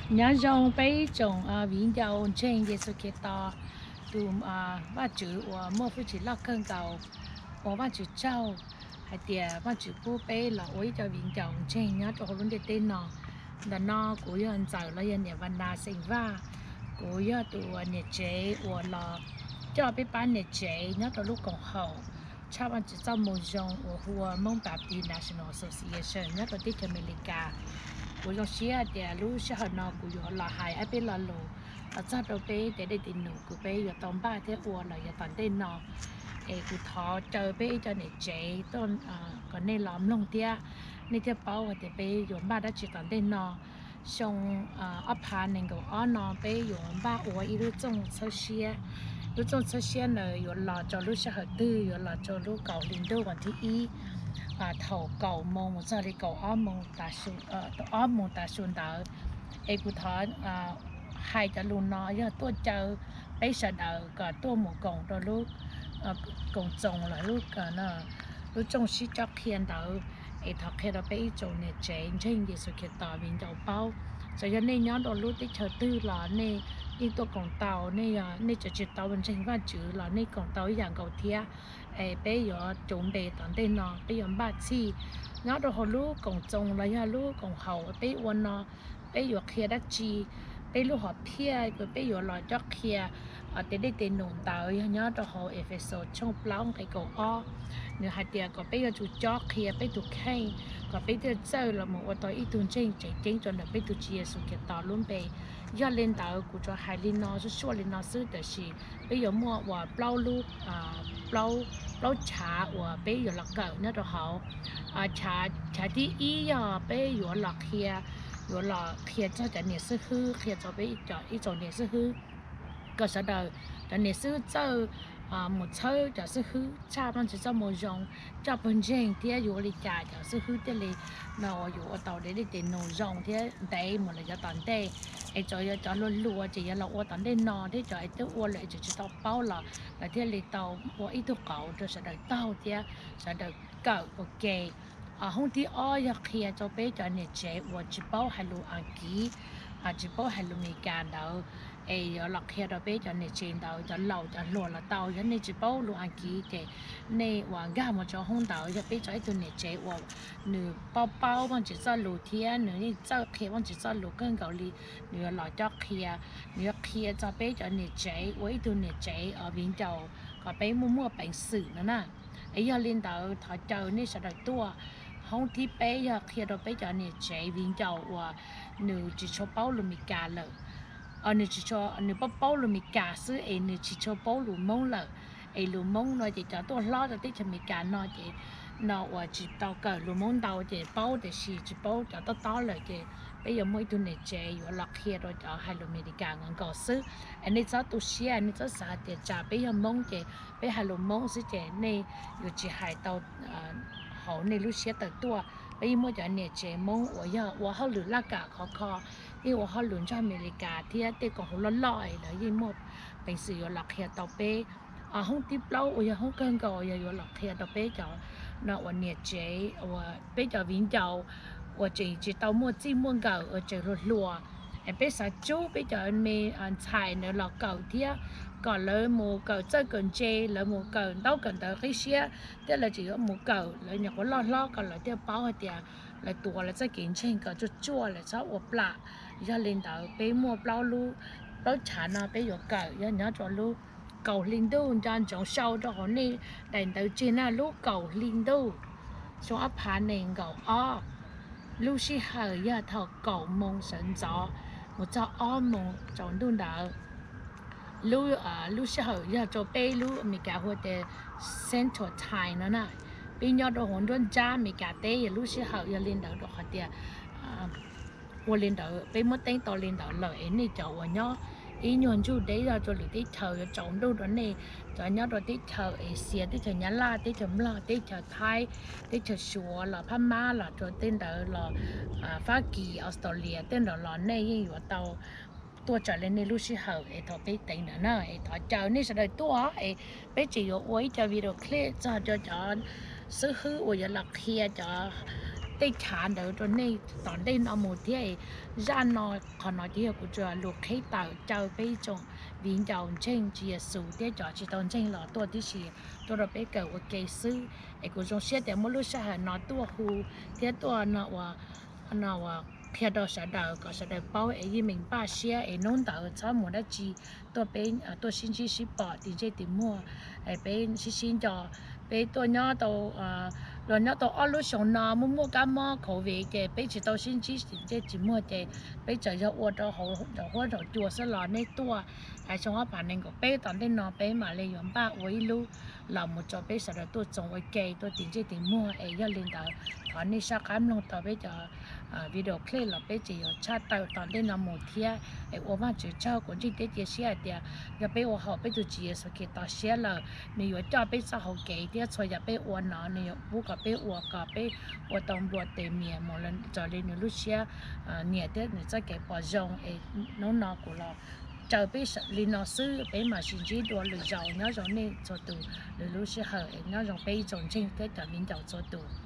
Nyob zoo peb ib tsoom viv ncaus ntseeg Yexus Khetos, tus Vajtswv uas muaj hwj chim loj kawg nkaus, ua Vajtswv tsaug hais tias Vajtswv pub peb los ua ib co viv ncaus ntseeg nyob rau hauv lub ntiaj teb no. Ntawm no kuv yog Ntxawm los yog niam Vas Nas xeem Vaj. Kuv yog tus niam tsev uas los coj peb pab niam tsev nyob rau lub koom haum tshaj Vajtswv txoj moo zoo uas hu ua Hmoob Baptist National Association nyob rau teb chaws Amelikas. Kuv zoo siab tias lub sij hawm no kuv yuav los hais ob peb lo lus los txog rau peb tej dej tej num uas peb yuav tau npaj thiab ua los yav tom ntej no. Es kuv thov caw peb ib co niam tsev tuaj, kom nej los mloog thiab nej thiaj paub hais tias peb yuav npaj dab tsi tom ntej no. Xyoo ob phav nees nkaum ob no peb yuav npaj ua ib lub txooj txhawb siab. Lub txooj txhawb siab ntawd yuav los rau lub sij hawm twg? Yuav los rau lub kaum hli ntuj vas thib ib, thaum kaum moos mus txog li kaum ob moos, ob moos tav su ntawd. Es kuv thov hais cov lus no yog tuaj caw peb sawv daws kom tuaj mus koom rau lub koom txoos los lub txooj sib cob qhia ntawd. Es thov qhia rau peb ib tsoom niam tsev ntseeg Yexus Khetos viv ncaus paub, txawm yog nej nyob rau lub teb chaws twg los nej yeej tuaj koom tau. Nej yog nej tseem tsis tau ntseeg Vajtswv los nej koom tau ib yam nkaus thiab. Es peb yuav cuv npe tom ntej no, peb yuav npaj txhij nyob rau hauv lub koom txoos los yog lub koom haum peb ua no, peb yuav qhia dab tsi, peb lub hom phiaj uas peb yuav los cob qhia tej dej tej num ntawd yog nyob rau hauv Efexus tshooj plaub nqe kaum ob. Nws hais tias kom peb yuav tsum cob qhia peb tus kheej, kom peb thiaj txawj los mus ua tau ib tug ntseeg tseem ceeb rau ntawm peb tus Tswv Yexus Khetos lub npe. Yog li ntawd kuv tsuas hais li no suaj suaj li no xwb, tiam sis peb yuav muaj uas plaub lub, plaub chav uas peb yuav los kawm nyob rau hauv. Chav thib ib yog peb yuav los qhia, yuav los qhia txog cov niam xib hwb, qhia txog peb ib tsoom niam xib hwb, kom sawv daws cov niam xib hwb txawj mus txhawb cov xib hwb tshaj Vajtswv txoj moo zoo, coj pawg ntseeg thiab yuav ua li cas cov xib hwb thiaj li no uas yuav ua tau tej dej tej num zoo thiab ntev mus lawm yav tom ntej. Es tsuas yog cov hluas hluas ces yuav los ua tom ntej no thiab cov es twb ua lawm es tseem tsis tau paub los lawv thiaj li tau ua ib tug qauv rau sawv daws taug thiab sawv daws kawm ua ke. Hoob thib ob yog qhia rau peb cov niam tsev uas tsis paub hais lus Askiv, tsis paub hais lus Meskas ntawd, es yuav los qhia rau peb cov niam tsev ntawd, cov laus cov hluas los tau. Yog nej tsis paub lus Askiv ces nej uas nkag mus rau hoob ntawd, yog peb tso ib tug niam tsev uas nws paub paub Vajtswv txoj lus thiab nws yeej txawj qhia Vajtswv txoj lus kawg nkaus li, nws yuav los cob qhia, nws yuav qhia txog peb cov niam tsev ua ib tug niam tsev viv ncaus kom peb muaj muaj peev xwm no na. Es yog li ntawd thov caw nej sawv daws tuaj. Hoob thib peb yog qhia rau peb cov niam tsev viv ncaus uas nws tsis tshua paub lus Meskas lawm, nws paub paub lus Meskas xwb es nws tsis tshua paub lus Hmoob lawm. Es lus Hmoob no ces cov tuaj hlob rau teb chaws Amelikas no ces no uas tsis tau kawm lus Hmoob ntau ces paub tiam sis tsis paub cov tob tob lawm ces peb yuav muaj ib tug niam tsev yuav los qhia rau cov hais lus Amelikas nkaus nkaus xwb. Es nej txhob tu siab, nej txhob xav hais tias tsam peb yog Hmoob ces peb hais lus Hmoob xwb ces nej yuav tsis hais tau hauv nej lub siab tawm tuaj. Peb yeej muaj cov niam tsev Hmoob uas yog ua hauj lwm laj kam khov kho, yeej ua hauj lwm nrog Amelikas thiab tej koom haum loj loj es lawv yeej muaj peev xwm yuav los qhia tau peb. Hoob thib plaub uas yog hoob kawg nkaus yog yuav los qhia rau peb cov no uas niam tsev uas peb cov viv ncaus uas tseem tsis tau muaj txij muaj nkawm uas tseem hluas hluas, es peb xav tsub peb cov me ntxhais ntawd los kawm thiab kom lawv mus kawm txawj kawm ntse, lawv mus kawm ntaub kawm ntawv qib siab thiab lawv tseem yuav mus kawm lawv nyuam qhuav loj hlob kom lawv thiaj paub hais tias lawv tuav lawv txoj kev ntseeg kom tsuaj tsuaj, lawv txhob ua plam. Yog li ntawd peb muaj plaub lub, plaub chav no peb yuav kawm yog nyob rau lub kaum hli ntuj, nco ntsoov sau rau hauv nej daim ntawv tseg na, lub kaum hli ntuj xyoo ob phav nees nkaum ob. Lub sij hawm yog thaum kaum moos sawv ntxov mus txog ob moos tsaus ntuj ntawd. Lub sij hawm yog rau peb lub Amelikas hu tias Central Time no na. Peb nyob rau hauv nruab nrab Amelikas teb, yog lub sij hawm yog li ntawd rau qhov tias ua li ntawd peb muab teeb tau li ntawd lawm es nej cov uas nyob ib nyuag ntsuj deb zog rau lwm teb chaws yuav tsaus ntuj rau nej. Cov nyob rau teb chaws Asia, teb chaws Nyab Laj, teb chaws Nplog, teb chaws Thaib, teb chaws Suav los Phab Mab los rau tej ntawd los Fab Kis, Australia tej ntawd los nej yeej yuav tau tuaj raws li nej lub sij hawm es thaum peb teev ntawd na. Es thov caw nej sawv daws tuaj es peb tseem yuav ua ib co video clip txog rau cov xib hwb uas yuav los qhia cov tej chav ntawd rau nej tom ntej no mus thiab. Zaj no, qhov no ces yog kuv tsuas lus qhib tawm caw peb tsoom viv ncaus ntseeg Tswv Yexus thiab cov tsis tau ntseeg los tuaj tib si, tuaj rau peb kawm ua ke xwb. Es kuv zoo siab tias muaj lub sij hawm no tuaj hu thiab tuaj no uas qhia rau sawv daws kom sawv daws paub es yeej meem npaj siab es hnub ntawd txhob mus dab tsi, tuaj peb tuaj sib ntsib sib pom tim ntsej tim muag, peb sib sib nco. Peb tuaj nyob tau, los nyob tau ob lub xyoo no muaj muaj kab mob covid ces peb tsis tau sib ntsib tim ntsej tim muag ces peb tseem yog ua rau hauv huab cua xwb los nej tuaj xyoo ob phav nees nkaum peb tom ntej no peb mam li yuav npaj ua ib lub los mus rau peb sawv daws tuaj txoos ua ke tuaj tim ntsej tim muag. Es yog li ntawd thov nej sab qab mloog tau peb cov video clip los peb tseem yuav tshaj tawm tom ntej no mus thiab. Es ua Vajtswv tsaug, kuv ntseeg thiab cia siab hais tias yog peb ua haum peb tus Tswv Yexus Khetos siab lawm, nws yuav coj peb txoj hau kev thiab txhua yam peb ua no nws yuav pub kom peb ua kom peb ua tau nplua tes mias mus raws li nws lub siab nyiam thiab nws txoj kev pom zoo. Es hnub no kuv los caw peb li no xwb, peb mam sib ntsib dua lwm zaus. Nyob zoo nej txhua tus lwm lub sij hawm, nyob zoo peb ib tsoom ntseeg thiab cov viv ncaus txhua tus.